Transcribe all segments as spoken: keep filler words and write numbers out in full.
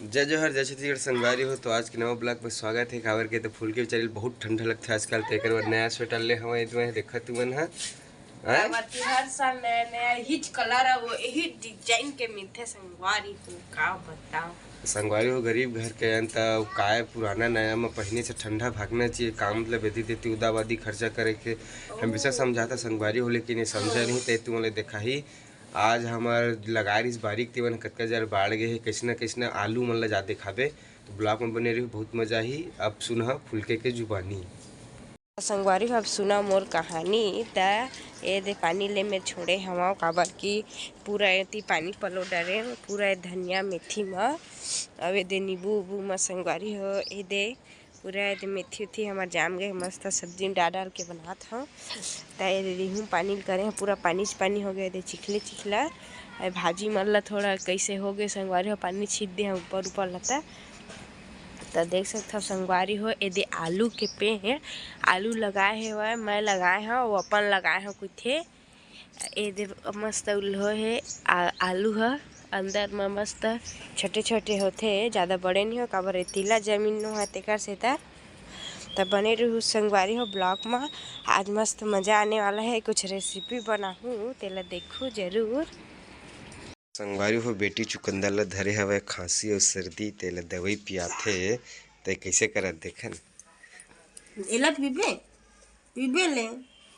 जय जोहार, जय छत्तीसगढ़ संगवारी हो। तो आज के नवा vlog में स्वागत है। काबर के तो फुलके बेचारी ल बहुत ठंडा लगथे आजकल, तो एकर बर नया स्वेटर ले हवं। ए दे देखा तुमन ह, हैं? काबर कि हर साल नया नया यहीच colour अउ यही design के मिलथे संगवारी हो, का बताओ। संगवारी हो, गरीब घर के अन त काय पुराना नया म पहिने से ठंडा भागना चाहिए, का मतलब एती तेती उदाबादी खर्चा करे के। हमेशा समझाता संगवारी हो, लेकिन ये समझा नहीं, ते तुमन ले देखा ही आज हमर लगाए रिहिस बारी के, तेमन कतका जर बाढ़ गे हे, कइसना कइसना आलू मन ल जादा देखाबे। तो vlog में बने रहिहू, बहुत मजा आही। अब सुनहा फुलके के जुबानी। संगवारी हो, अब सुना मोर कहानी। त ए दे पानी ले में छोड़े हवं, काबर कि पूरा एती पानी पलो डरे, पूरा ए धनिया मेथी म, अब ए दे नींबू उबू म संगवारी हो, ए दे पूरा ए दे मेथी उथी हमर जाम गे, मस्त सब्जी में डाल डाल के बनात हव। त ए दे रिहूं पानी ल करे हव, पूरा पानी च पानी हो गे, ए दे चिखले चिखला। ए भाजी मन ल थोड़ा कइसे हो गे संगवारी हो, पानी छीट दे हव ऊपर ऊपर ल। त त देख सकथव संगवारी हो, ए दे आलू के पेड़, आलू लगाए हेवय, मैं लगाए हव, वो अपन लगाए हव कुथे। ए दे मस्त उल्हो हे आ-, आलू ह अंदर म मस्त छोटे-छोटे होथे, जादा बड़े नइ हो, काबर ए तिला जमीन नो हे तेकर सेती। त बने रहू संगवारी हो vlog म, आज मस्त मजा आने वाला हे, कुछ recipe बनाहूँ, तेला देखहू जरूर। संगवारी हो, बेटी चुकंदर ल धरे हवय खांसी अउ सर्दी, तेला दवई पियाथे, ते कइसे करत देखन। एला पीबे? पीबे ले?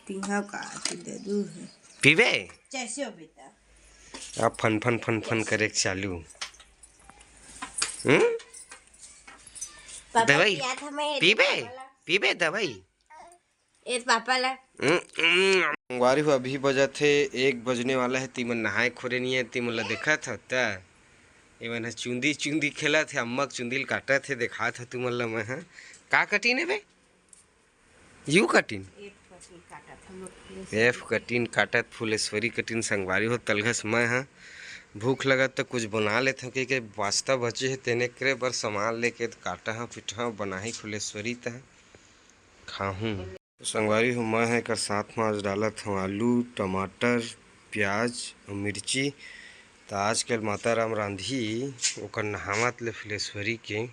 पीहा का, तू दे दू है। पीबे? कैसे हो बेटा? अब फन फन फन फन करे के चालू। हम्म? पापा दवाई? पिया था मैं, पीबे? पापा ला। पीबे दवाई? ए पापा ला। हम्म, हम्म। संगवारी हो, अभी बजत हे एक बजने वाला हे, तिमन नहाए खोरे नहीं है, तिमन ला देखत हव त? एमन ह चुंदी चुंदी खेलत हे, अम्मा के चुंदी ल काटत हे, देखात ह तुमन ला मैं ह। का कटिन हे बे? You cutting? एफ कटिन काटत हम लोग फुलेश्वरी एफ कटिन काटत, फुलेश्वरी कटिन संगवारी हो, तलघस मैं ह। भूख लगत त कुछ बना लेथव, के, के पास्ता बचे हे, तेने करे बर सामान लेके काटा ह, पिटहा बनाही फुलेश्वरी त खाहूँ। संगवारी हो, मैं ह एकर साथ म आज डालत हव आलू, टमाटर, प्याज अउ मिर्ची। त आजकल माता राम रांधही, ओकर नहावत ले फुलेश्वरी के।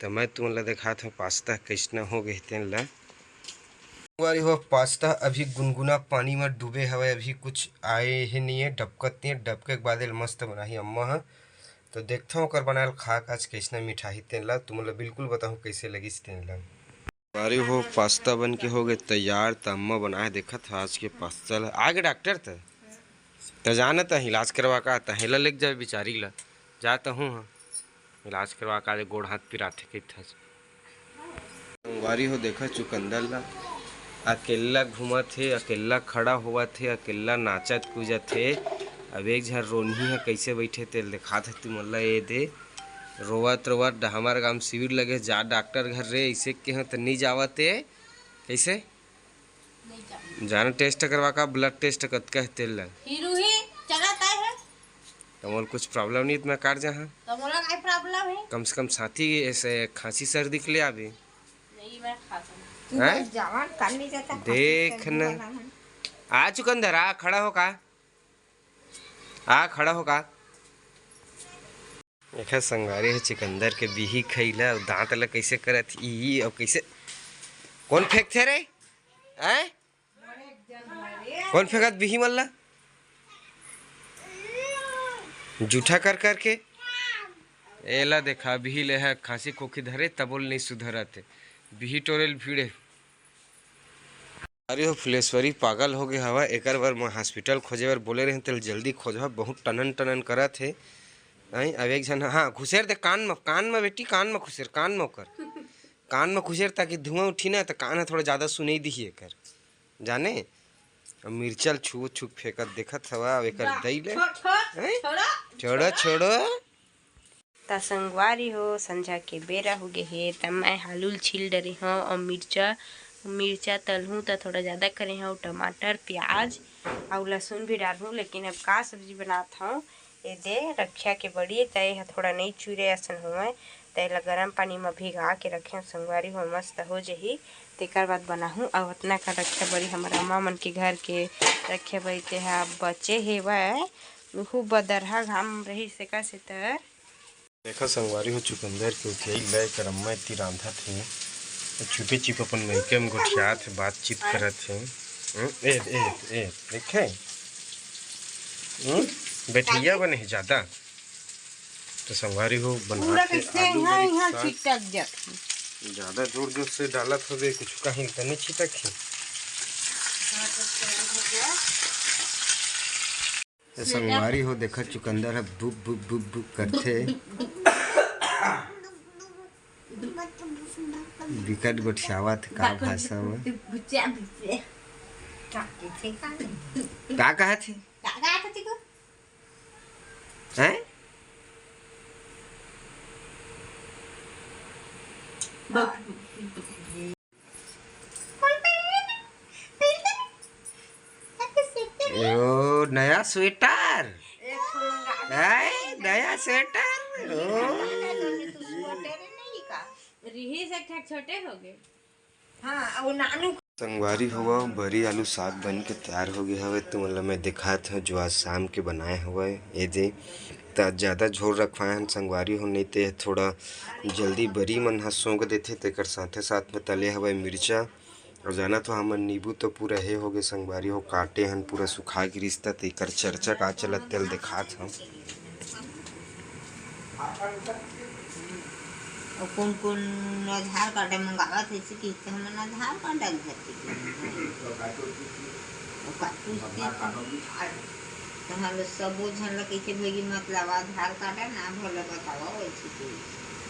त मैं तुमन ल देखात हव पास्ता कइसना हो गे हे तेन ल। संगवारी हो, पास्ता अभी गुनगुना पानी म डूबे हवय, अभी कुछ आए हे नइ हे, डबकत नइ हे, डबके के बाद एला मस्त बनाही अम्मा ह। त देखथव ओकर बनायल खा के आज कइसना मिठाही तेन ल, तुमन ल बिल्कुल बताहूँ कइसे लगिस तेन ल। अरे हो, पास्ता बन के हो गे तैयार। त अम्मा बनाए देखत ह आज के पास्ता ल। आ गे डॉक्टर त, त जाना त इलाज करवा का, त हेला लेके जाए बिचारी ल। जा त हूँ, हाँ, इलाज करवा का, गोड़ हाथ पिराथे कहिथस। संगवारी हो, देखा चुकंदर ल, अकेल्ला घूमत हे, अकेल्ला खड़ा होवत हे, अकेल्ला नाचत कूजत हे। अब एक झन रोनही ह कइसे बइठे तेल देखात हे तुमन ल। ए दे रोवत रोवत, हमर गांव शिविर लगे, जा डॉक्टर घर रे, अइसे के ह त नइ जावत ए। कइसे? नहीं जावत। जाना टेस्ट करवा का, ब्लड टेस्ट कतका हे तेल ल। हीरू ही चला काय है? त मोला कुछ प्रॉब्लम नइ, त मैं काट जाहा। त मोला काय प्रॉब्लम है? कम से कम साथी ऐसे खांसी सर्दी के ले आबे। नहीं, मैं खा सकती। हैं? जवान कर नहीं जाता, देख खांसी सर्दी न। वाला है। आ चुकंदर, आ खड़ा हो का। आ, खड़ा हो का। एखर संगवारी हे चुकंदर के बिही खइला, अउ दांत ल कइसे करत ही, अउ कइसे, कोन फेंकथे रे? हैं? कोन फेंकत बिही मन ल? जूठा कर कर के। एला देखा, बिही ले ह खांसी खोखी धरे, तबो ले नइ सुधरत हे। बिही टोरे ल भीड़े। अरे हो फुलेश्वरी पागल हो गे हवय, एकर बर मैं हॉस्पिटल खोजे बर बोले रहें, तेल जल्दी खोजहा, बहुत टनन टनन करत हे। आई, अब एक झन, हाँ, खुसेर दे कान म, कान म बेटी, कान म खुसेर, कान म ओकर, कान म खुसेर, ताकि धुआं उठी ना, त कान ह थोड़ा जादा सुनई दिही एकर, जाने। अब मिर्चा ल छू छू फेंकत देखत हवा, अब एकर वाह, दई ले। छोड़, छोड़, हैं? छोड़ो, छोड़ो, छोड़ो। छोड़ो। त संगवारी हो, संझा के बेरा हो गे हे, त मैं आलू ल छील डरे हंव अउ मिर्चा, मिर्चा तलहूं त थोड़ा जादा करे हंव, टमाटर, प्याज अउ लहसुन भी डालहूं। लेकिन अब का सब्जी बनात हंव, ए दे रखिया के बड़ी, त ए ह थोड़ा नइ चुरे असन होवय, त एला गरम पानी म भिगा के रखे हंव संगवारी हो, मस्त हो जही। तेकर बाद बनाहूं। अउ अतना का रखिया बड़ी हमर अम्मा मन के घर के रखिया बड़ी, ते ह बचे हेवय, उहू बदरहा घाम रहिस, एकर सेती देखा संगवारी हो, चुकंदर के उठियाई लय कर अम्मा इतनी रांधत हे। चुपे चुप अपन मइके में गोठियात हे, बातचीत करत हे। हम्म, ए, ए, ए, देखे? हम्म, बैठैया बने हे ज्यादा। तो संगवारी हो, बना पूरा के कैसे आलू यहाँ, बड़ी यहाँ साग। चिटक जात हे। ज्यादा जोर जोर से डालत हवे, कुछ कहीं तो नहीं छिटक हे। हाँ, तो तैयार हो गया। ए संगवारी हो, देखा चुकंदर ह बुक बुक बुक बुक करथे। बिकट गोठियावत का भाषा में? का कहा थे? हैं? यो नया स्वेटर। हैं? नया स्वेटर। ओ। रिहिस एक ठक छोटे हो गए। हाँ, वो नानू। संगवारी हो, बरी आलू साग बन के तैयार हो गए हवे। तुमन ला मैं दिखात हूँ जो आज शाम के बनाए हवे। ये दे, त ज्यादा झोर रखवाए हन संगवारी हो, नहीं ते थोड़ा जल्दी बरी मन ह सोंग देथे। तेकर साथे साथ में तले हवे मिर्चा। और जाना तो हमर नींबू तो पूरा हे हो गए संगवारी हो, काटे हन पूरा सुखा गिरिस, त तेकर चर्चा का चलत तेल दिखात हूँ। अउ कोन कोन आधार कार्ड मंगावत हे, इसे कि हमन आधार कार्ड डाल देते कि नहीं? अउ काटूस देते। तहाँ ले सबो झन ल कइसे भई, मतलब, आधार कार्ड ना भले बतावा वइसे कि।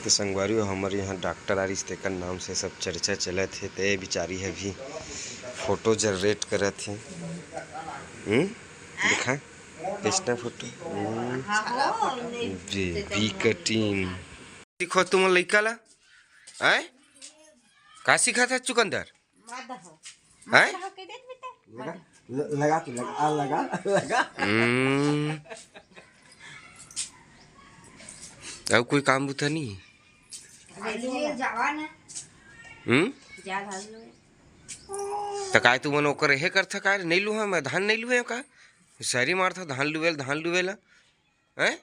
तो संगवारी हो, हमर यहाँ डॉक्टर आरिस, तेकर नाम से सब चर्चा चलत हे। ते बिचारी ह अभी फोटो जनरेट करत हे। हम्म? दिखा। कृष्णा फोटो। हम्म। हाँ, हो, नहीं। बी, बी कटिंग। सीखो तुम लइका ला। आय? का सीखा था चुकंदर? मत हो। आय? मत हो के देत बेटा। लगा, ल-, लगा तू, लगा, आ, लगा, लगा। हम्म। अब कोई काम बुता नहीं? अरे, ये जावा ना। हम्म? जा धान लो। त काय तुमन ओकर हे करथा काय? नहीं लुहा मैं, धान नहीं लुहे का? सरी मारथा धान लुवेल, धान लुवेला। हैं?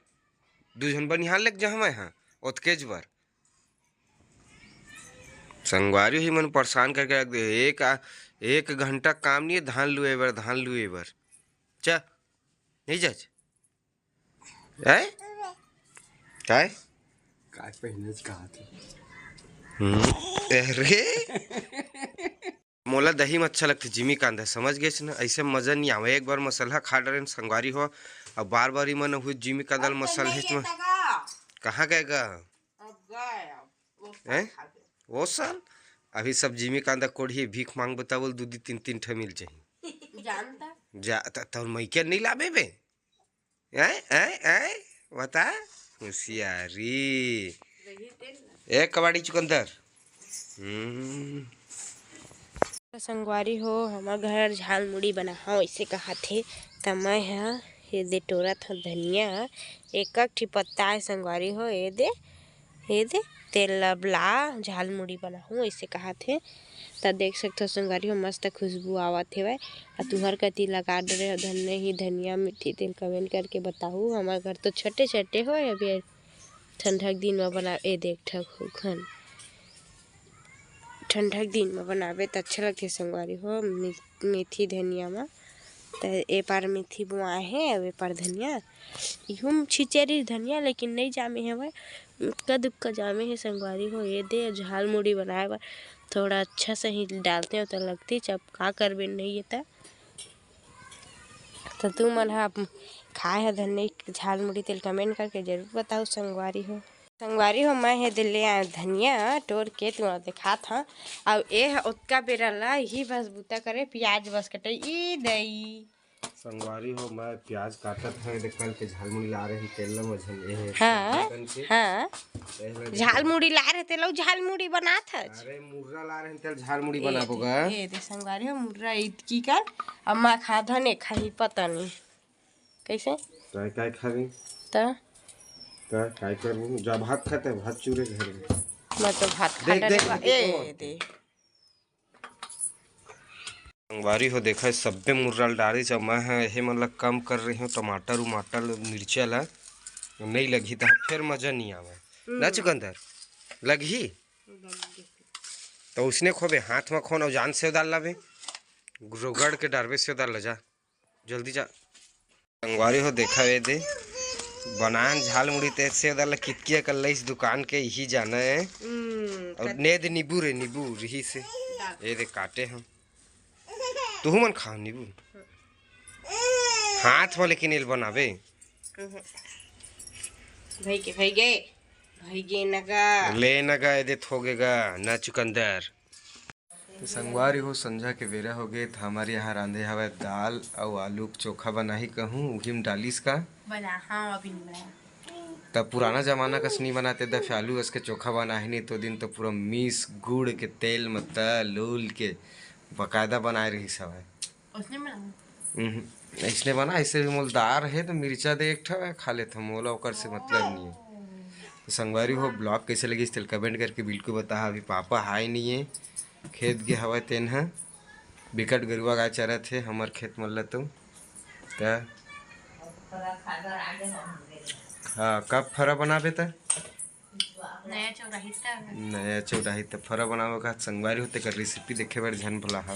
दू झन बनिहान लेके जहाँ मैं, हाँ, ओतकेच बर। संगवारी ही मन परेशान करके रख दे। एक आ, एक घंटा काम नहीं है धान लुए बर, धान लुए बर। चा, नहीं जाच। हैं? काय? काय पहिने च कहा थे? हम्म, अरे। मोला दही में अच्छा लगथे जिमी कांदा, समझ गेस ना? ऐसे मजा नहीं आवे। एक बार मसाला खा डरे संगवारी हो, अब बार बार ही मन हुई जिमी कांदा ल मसाला हेच में। कहाँ गए गा? अब गए, अब वो हैं? खा गए। वो साल अभी सब जिमी कांदा कोढ़ी भीख मांग बतावल दू दी तीन तीन ठे मिल जाही। जानता। जा, त-, तोर मइके नहीं लाबे बे? ऐ, ऐ, ऐ, बता। होशियारी। ए कबाड़ी चुकंदर। हम्म। संगवारी हो, हमर घर झालमुड़ी बनाहव, अइसे कहाथे। त मैं ह ये दे टोरत हव धनिया, एक एक ठी पत्ता हे संगवारी हो, ये दे, ये दे, तेल ला बला झालमुड़ी बनाहूँ, अइसे कहाथे। त देख सकथव संगवारी हो, मस्त खुशबू आवत हेवय। अउ तुहर कति लगा डरे हव धनिया ही धनिया, मेथी तेल, comment करके बताहू। हमर घर तो छोटे छोटे होय, अभी ठंडा के दिन म बना, ए देख ठक होखन। ठंडा के दिन म बनाबे त अच्छा लगथे संगवारी हो, मे-, मेथी धनिया म। त ए पार मेथी बोआए हे, अउ ए पार धनिया। इहू म छिचेरी धनिया, लेकिन नइ जामे हवय। उक्का दुक्का जामे हे संगवारी हो। ए दे झालमुड़ी बनाए बर थोड़ा अच्छा से ही डालते हो त लगतीच, अब का करबे नइ ए त। त तुमन ह खाए ह धनिया झालमुड़ी तेल comment करके जरूर बताओ संगवारी हो। संगवारी हो, मैं हे दे ले आए धनिया टोर के तुमन दिखात हव। अउ ए ह ओतका बेरा ला इही बस बूता करे, प्याज बस कटे। ई दई। संगवारी हो, मैं प्याज काटत हव, देख कल के झालमुड़ी ला रहे तेल ला मझन ए हे हाँ, चिकन के। हाँ। तेल ला झालमुड़ी ला रहे तेल, झालमुड़ी बनात हच। अरे मुर्रा ला रहे तेल झालमुड़ी ए बनाबो दे, गा। ए दे संगवारी हो, मुर्रा इतकी कन, अम्मा खात हन, ए खाही पता नहीं। कइसे? काय, काय खाबे? त? त काय करबो? जा भात खाते, भात चूरे घर में। मैं तो भात खा देख, डरे देख, बा-, देख, ए, देख। दे। संगवारी हो, देखा, सब्बे मुर्रा ल डारे, जब मैं ह एहे मन ल कम कर रहे हूँ, टमाटर उमाटर, मिर्चा ला, नहीं लगी त फेर मजा नहीं आवे। ना चुकंदर, लगही। तो उसने खोबे, हाथ में खोन अउ जान सेव दाल लाबे, रगड़ के डारबे सेव दाल ला। जा, जल्दी जा। संगवारी हो, देखा ए दे, बनान झाल मुड़ी ते सेव दाल ला कितकिया कर लइस दुकान के, इही जाना है। अउ ने दे नींबू रे, नींबू रही से। ए दे काटे हम। तुहू मन खाओ नींबू। हाथ में लेकिन एल बनाबे। भई के, भई गे, भई गे नगा। ले नगा, ए दे थोगेगा ना चुकंदर। तो संगवारी हो, संझा के बेरा हो गे, त हमर यहाँ रांधे हवय दाल अउ आलू के चोखा बनाही कहूँ, उही में डालिस का। बना, हाँ, अभी नहीं बनाया। तब पुराना जमाना कस नहीं बनाते, दफे आलू कस के चोखा बनाही नहीं तो दिन तो पूरा मीस गुड़ के तेल में तल उल के बकायदा बनाए रहिस हवय। उसने बना। हम्म, इसने बना, ऐसे भी मोल दार है तो मिर्चा दे एक ठा खा लेत हम, मोला ओकर से मतलब नहीं है। तो संगवारी हो, ब्लॉग कैसे लगिस तेल कमेंट करके बिल्कुल बताहा। अभी पापा हाय नहीं है, खेत गे हवय तेन ह, बिकट गरुआ गाय चरत हे हमर खेत मन ल तो। त हाँ, कब फरा बनाबे त? नया चौराही त। नया चौराही त फरा बनाबे का संगवारी हो, तेकर रेसिपी देखे बर झन भुलाहा।